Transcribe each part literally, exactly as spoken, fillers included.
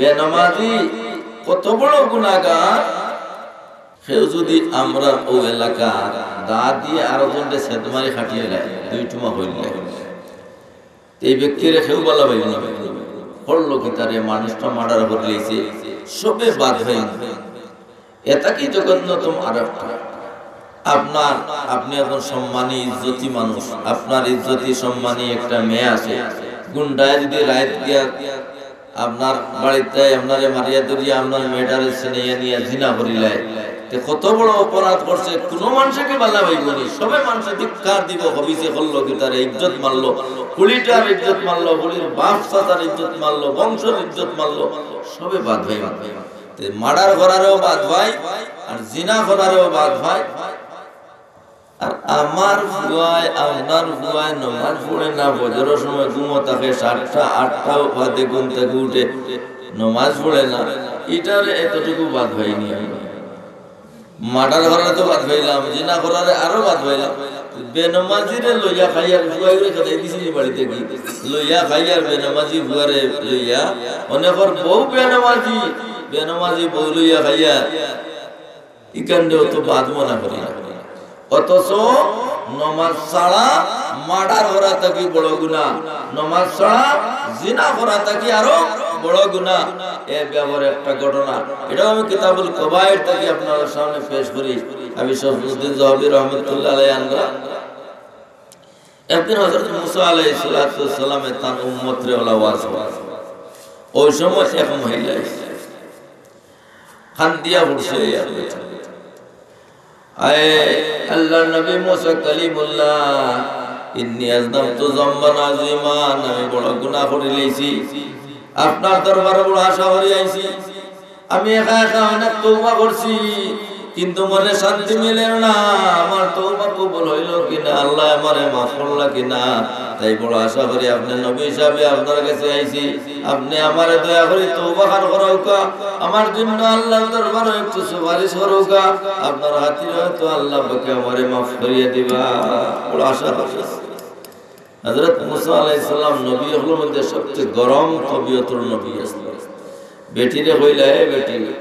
বেনমাজি কত বড় গুনাহগার। কেউ যুদি আমরার অউ এলাকাত দা দিয়া আরোকজনরে সেদমারি খাটিয়া লায়, দুই টুমা করিলায়, তে ই ব্যক্তিরে কেউ ভালা পাইবো না। করলো কিতা রে, মানুষটা মার্ডার করিলাইছে, সবে বাদ পাইবো। এ থাকি জঘন্যতম আরোকটা। আপনার, আপনে একজন সম্মানী ইজ্জতি মানুষ, আপনার ইজ্জতি সম্মানী একটা মেয়ে আছে, গুন্ডায় যুদি রাইত গিয়া আপনার বাড়িত আপনারে মারিয়া ধরিয়া আপনার মেয়েটারে ছিনাইয়া নিয়া জিনা করিলায়, তে কত বড় অপরাধ করছে, কুনু মানষে কি ভালা পাইবো নি? সবে মানষে ধিক্কার দিবো, খবিছে করলো কিতা রে, ইজ্জত মারলো, পুড়িটার ইজ্জত মারলো, পুড়ির বাপ চাচার ইজ্জত মারলো, বংশর ইজ্জত মারলো, সবে বাদ পাইবো। তে মার্ডার করারেও বাদ পাই, আর জিনা করারেও বাদ পাই। আর আমার ফুয়ায়, আপনার ফুয়ায় নমাজ পড়ে না, ফজরর সময় ঘুমো থাকে, সাতটা আটটা বাদে ঘুম থাকি উঠে, নমাজ পড়ে না, ইটারে এতটুকু বাদ পাইনি আমরা। মার্ডার করারে তো বাদ পাইলাম, জিনা করারে আরো বাদ পাইলাম। বেনমাজিরে লইয়া খাইয়ার, ফুয়াইরে খেদাই দিছি নি বাড়ি থাকি, লইয়া খাইয়ার বেনমাজি ফুয়ারে লইয়া, অনেকর বউ বেনমাজি, বেনমাজি বউ লইয়া খাইয়ার, ইখানরেও তো বাদ মনে করি না। অথচ নমাজ ছাড়া মার্ডার করা থাকি বড় গুনা, নমাজ ছাড়া জিনা করা থাকি আরো বড় গুনা। এ ব্যাপারে একটা ঘটনা, এটাও আমি কিতাবুল কবায়ের থাকি আপনারার সামনে পেশ করি। আমি শফিউদ্দিন যাহাবী রহমতুল্লাহ আলাইহি আনরা একদিন হযরত মুসা আলাইহিস সালাতু ওয়াস সালামে তান উম্মতরে ওলা ওয়াজ করে। ওই সময় এক মহিলা আইছে। কান্দিয়া পড়ছে, ইয়া বেটা। আয় আল্লাহর নবী মুসা কালিমুল্লাহ, ইন্নী আযনাবতু যামবান আযীমান, আমি বড় গুনা করিলাইছি। আপনার দরবারে বড় আশা করি আইছি। আমি একা একা অনেক তওবা করছি, কিন্তু মনে শান্তি মিলের না। আমার তওবা কবুল অইলো কিনা, আল্লায় আমারে মাফ করলা কিনা। তাই বড় আশা করি আপনে নবী হিসাবে আপনার গেছে আইছি। আপনে আমারে দয়া করি তওবা খান করাউক্কা, আমার জন্য আল্লাহর দরবারো একটু সুপারিশ করউক্কা, আপনার খাতিরে হয়তো আল্লাহ পাকে আমারে মাফ করিয়া দিবা। বড় আশা করি। হযরত মুসা আলাইহিস সালাম নবী অকলর মধ্যে সবচেয়ে গরম তবিয়তর নবী আছলা। বেটিরে কইলা, "এ বেটি,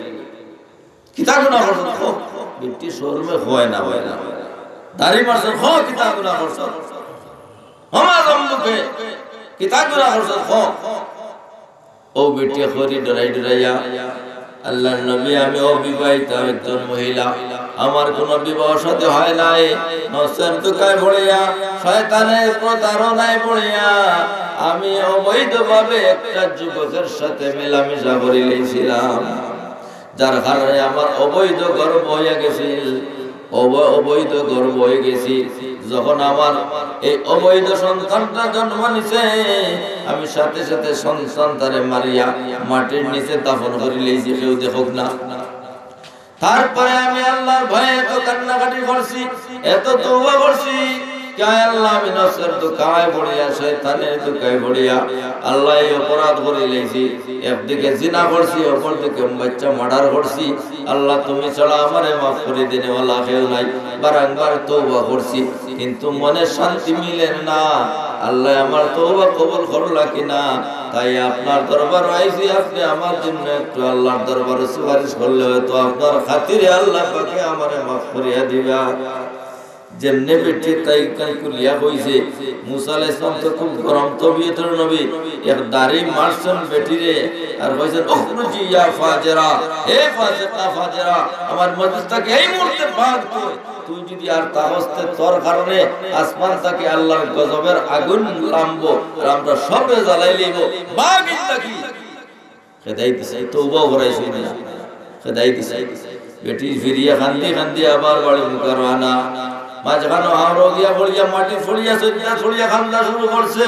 কিতা গুনা করছস? ক।" বেটি শরমে কয় না, কয় না। দাড়ি মারছস, "ক, কিতা গুনা করছস? ওমা যামবুকা, কিতা গুনা করছস? ক।" অউ বেটিয়ে করি ডরাই ডরাইয়া, "আল্লাহর নবী, আমি অবিবাহিতা একজন মহিলা, আমার কুনু বিবাহ শাদী হয় নাই, নফসের ধোকায় পড়িয়া, শয়তানের প্রতারণায় পড়িয়া আমি অবৈধভাবে একটা যুবকের সাথে মেলামেশা করিলাইছিলাম।" যার কারণে আমার অবৈধ গর্ভ অইয়া গেছিল, অব-, অবৈধ গর্ভ অইয়া গেছি। যখন আমার এই অবৈধ সন্তানটা জন্ম নিছে, আমি সাথে সাথে সন্তানটারে মারিয়া মাটির নিচে দাফন করিলাইছি, কেউ দেখউক না। তারপরে আমি আল্লাহর ভয়ে এত কান্নাকাটি করছি, এত তওবা করছি, যে আয় আল্লাহ, আমি নফসের ধোকায় পড়িয়া, শয়তানের ধোকায় পড়িয়া, আল্লাহ, এই অপরাধ করিলাইছি। একদিকে জিনা করছি, অপরদিকে বাচ্চা মার্ডার করছি। আল্লাহ, তুমি ছাড়া আমারে মাফ করি দিনেওয়ালা কেউ নাই। বারংবার তওবা করছি, কিন্তু মনে শান্তি মিলের না। আল্লাহ আমার তওবা কবুল করলা কিনা, তাই আপনার দরবারো আইছি। আপনে আমার জন্য একটু আল্লাহর দরবারো সুপারিশ করলে হয়তো আপনার খাতিরে আল্লাহ পাকে আমারে মাফ করিয়া দিবা। যেমনে বেটি তাই কান খুলিয়া কইছে, মুসা আলাইহিস সালাম তো খুব গরম তবিয়তর নবী, এক দাড়ি মারছইন বেটিরে, আর কইছইন, "উখরুজি ইয়া ফাজিরা, হে ফাসিকা ফাজিরা, আমার মজলিস থাকি এই মুহূর্তে বার কর। তুই যদি আর থাকস তে তোর কারণে আসমান থাকি আল্লাহর গজবের আগুন লামবো, আর আমরা সবে জ্বালাইলাইবো, বার ইন থাকি।" খেদাই দিছে, তওবাও করাইছে না, খেদাই দিছে। বেটি ফিরিয়া কান্দি কান্দি আবার বাড়ি মুখা রওয়ানা। মাঝখানো হাওরো গিয়া পড়িয়া, মাটি পড়িয়া, সজ্জা পড়িয়া কান্দা শুরু করছে।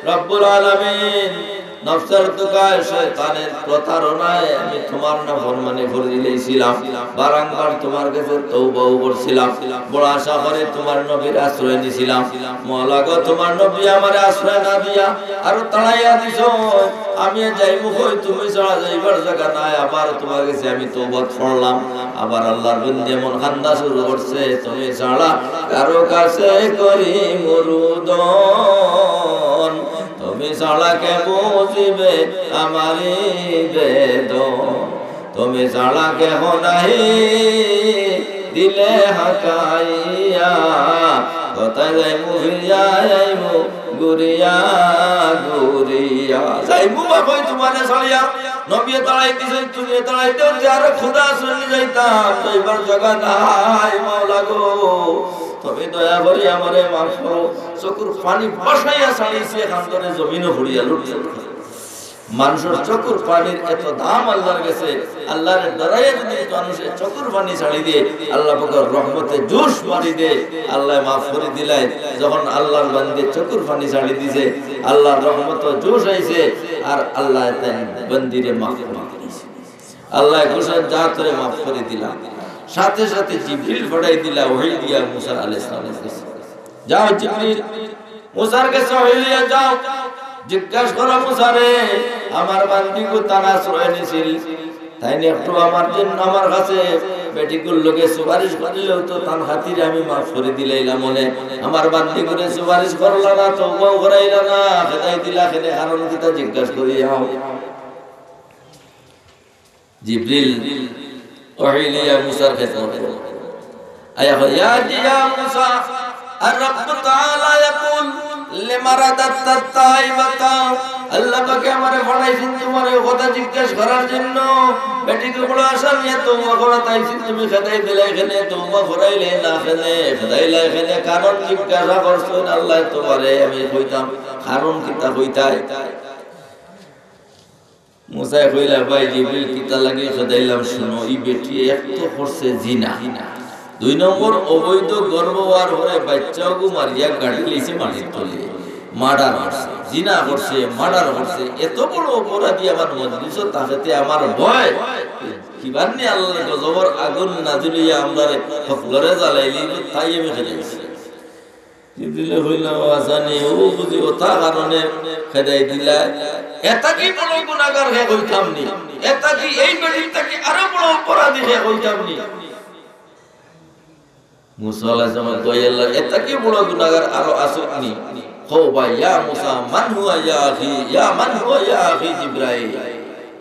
রব্বুল আলামিন, নফসের ধোকায়, শয়তানের প্রতারণায় আমি তোমার নাফরমানি করিলাইছিলাম, বারংবার তোমার কাছে তওবাও করছিলাম, বড় আশা করি তোমার নবীর আশ্রয় নিছিলাম। মওলা গো, তোমার নবী আমারে আশ্রয় না দিয়া আরো তাড়াইয়া দিছো। আমি যাইমু কই, তুমি ছাড়া যাইবার জাগা নাই। আবার তোমার কাছে আমি তওবাত পড়লাম। আবার আল্লাহর বান্দি এমন কান্দা শুরু করছে, "তুমি ছাড়া কারো কাছে করি মুরুদন।" তুমি ছাড়া কে বুঝিবে আমারি বেদন, তুমি ছাড়া কেহ নাই দিলে হাকাইয়া, কোথায় যাইমু ফিরিয়া আইমু ঘুরিয়া ঘুরিয়া। যাইমু বা কই তোমারে ছাড়িয়া, নবীয়ে তাড়াই দিছে, তুমিয়ে তাড়াই দেও, যে আরো খুদা চলি যাইতাম, যাইবার জাগা নাই, মাওলা গো। তুমি দয়া করি আমারে মাফ করো। চকুর পানি ভাসাইয়া ছাড়িছে, এখান ধরে জমিনও পড়িয়া লুটছে। মানুষর চকুর পানির এত দাম আল্লাহর গেছে, আল্লাহরে ডরাইয়া যদি মানুষে চকুর পানি ছাড়ি দে, আল্লাহ পাকর রহমতে জোশ মারি দে, আল্লায় মাফ করি দিলায়। যখন আল্লাহর বান্দি চকুর পানি ছাড়ি দিছে, আল্লাহর রহমত জোশ আইছে, আর আল্লায় তাই বান্দিরে মাফ করি দিছে। আল্লায় ঘোষণা, "যা, তোরে মাফ করি দিলাম।" সাথে সাথে জিবরিল পাঠাই দিলা, ওহী দিয়া মুসা আলাইহিস সালামের গেছে। "যাও জিবরিল, মুসার গেছে ওহী লইয়া যাও, জিজ্ঞাসা করো মুসারে, আমার বান্দিগু তান আশ্রয় নিছিল, তাইন একটু আমার জন্য, আমার কাছে বেটিগুর লগে সুপারিশ করিলেও তো তান খাতিরে আমি মাফ করি দিলাইলাম অনে। আমার বান্দিগুরে সুপারিশ করলা না, তওবাও করাইলা না, খেদাই দিলা কেনে, কারণ কিতা জিজ্ঞাসা করি আও।" জিবরিল ওহী লইয়া মুসার খেদমত করল। আয়া কয়, "ইয়া জি ইয়া মুসা, আর রব্বু তাআলা ইয়াকুল, লিমা রাদাদতা তাইবাতা?" আল্লাহ পাকে আমারে পাঠাইছইন তোমারে ও কথা জিজ্ঞেস করার জন্য। বেটিগু বড় আশা নিয়া তওবা করাত আইছিল, তুমি খেদাই দিলায় কেনে, তওবা করাইলায় না কেনে, খেদাইলায় কেনে, কারণ জিজ্ঞাসা করছইন আল্লায় তোমারে, আমি কইতাম, কারণ কিতা কইতায়? মুসায় কইলা, "ভাই জিবরিল, কিতা লাগি খেদাইলাম হুনো, ই বেটিয়ে এক তো করছে জিনা, দুই নম্বর অবৈধ গর্ভ অওয়ার পরে বাইচ্চাগু মারিয়া গাড়ি লইছে মাটির তলে, মার্ডার করছে, জিনা করছে, মার্ডার করছে, এত বড় অপরাধী আমার মজলিসো থাকতে আমার ভয়, কিবান্নি আল্লাহর গজবর আগুন নাজিল অইয়া আমরারে হকলরে জ্বালাইলিবো, তাই আমি খেদাইছি।" জিবরিলে কইলা, "ও আসানি, ও বুঝি অতা কারণে খেদাই দিলায়। এ থাকি বড় গুনাগার কে কইতাম নি, এ থাকি, এই বেটির থাকি আরো বড় অপরাধী কে কইতাম নি।" মুসা আলাইহিস সালাম কইলা, "এ থাকি বড় গুনাগার আরো আছইন নি? কও ভাই, ইয়া মুসা, মান হুয়া ইয়া আখি, ইয়া মান হুয়া ইয়া আখি জিবরাইল?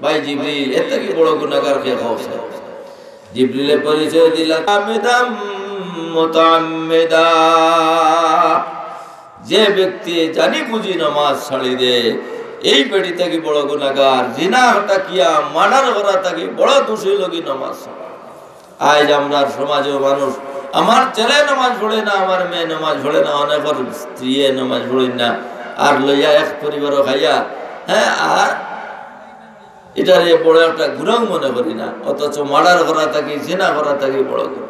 ভাই জিবরিল, এ থাকি বড় গুনাগার কে কও?" জিবরিলে পরিচয় দিলা, "আমিদাম মুতাআম্মিদা।" যে ব্যক্তি জানি বুঝি নামাজ ছাড়ি দে, এই বেটি থাকি বড় গুনাগার, জিনা থাকিয়া, মার্ডার করা থাকি বড় দোষী লগি নামাজ ছাড়ে। আইজ আমরার সমাজেও মানুষ, আমার ছেলে নামাজ পড়ে না, আমার মেয়ে নামাজ পড়ে না, অনেকর স্ত্রীয়ে নামাজ পড়ে না, আর লইয়া এক পরিবারও খাইয়া, হ্যাঁ, আর ইটারে বড় একটা গুনাও মনে করি না, অথচ মার্ডার করা থাকি, জিনা করা থাকি বড় গুনা।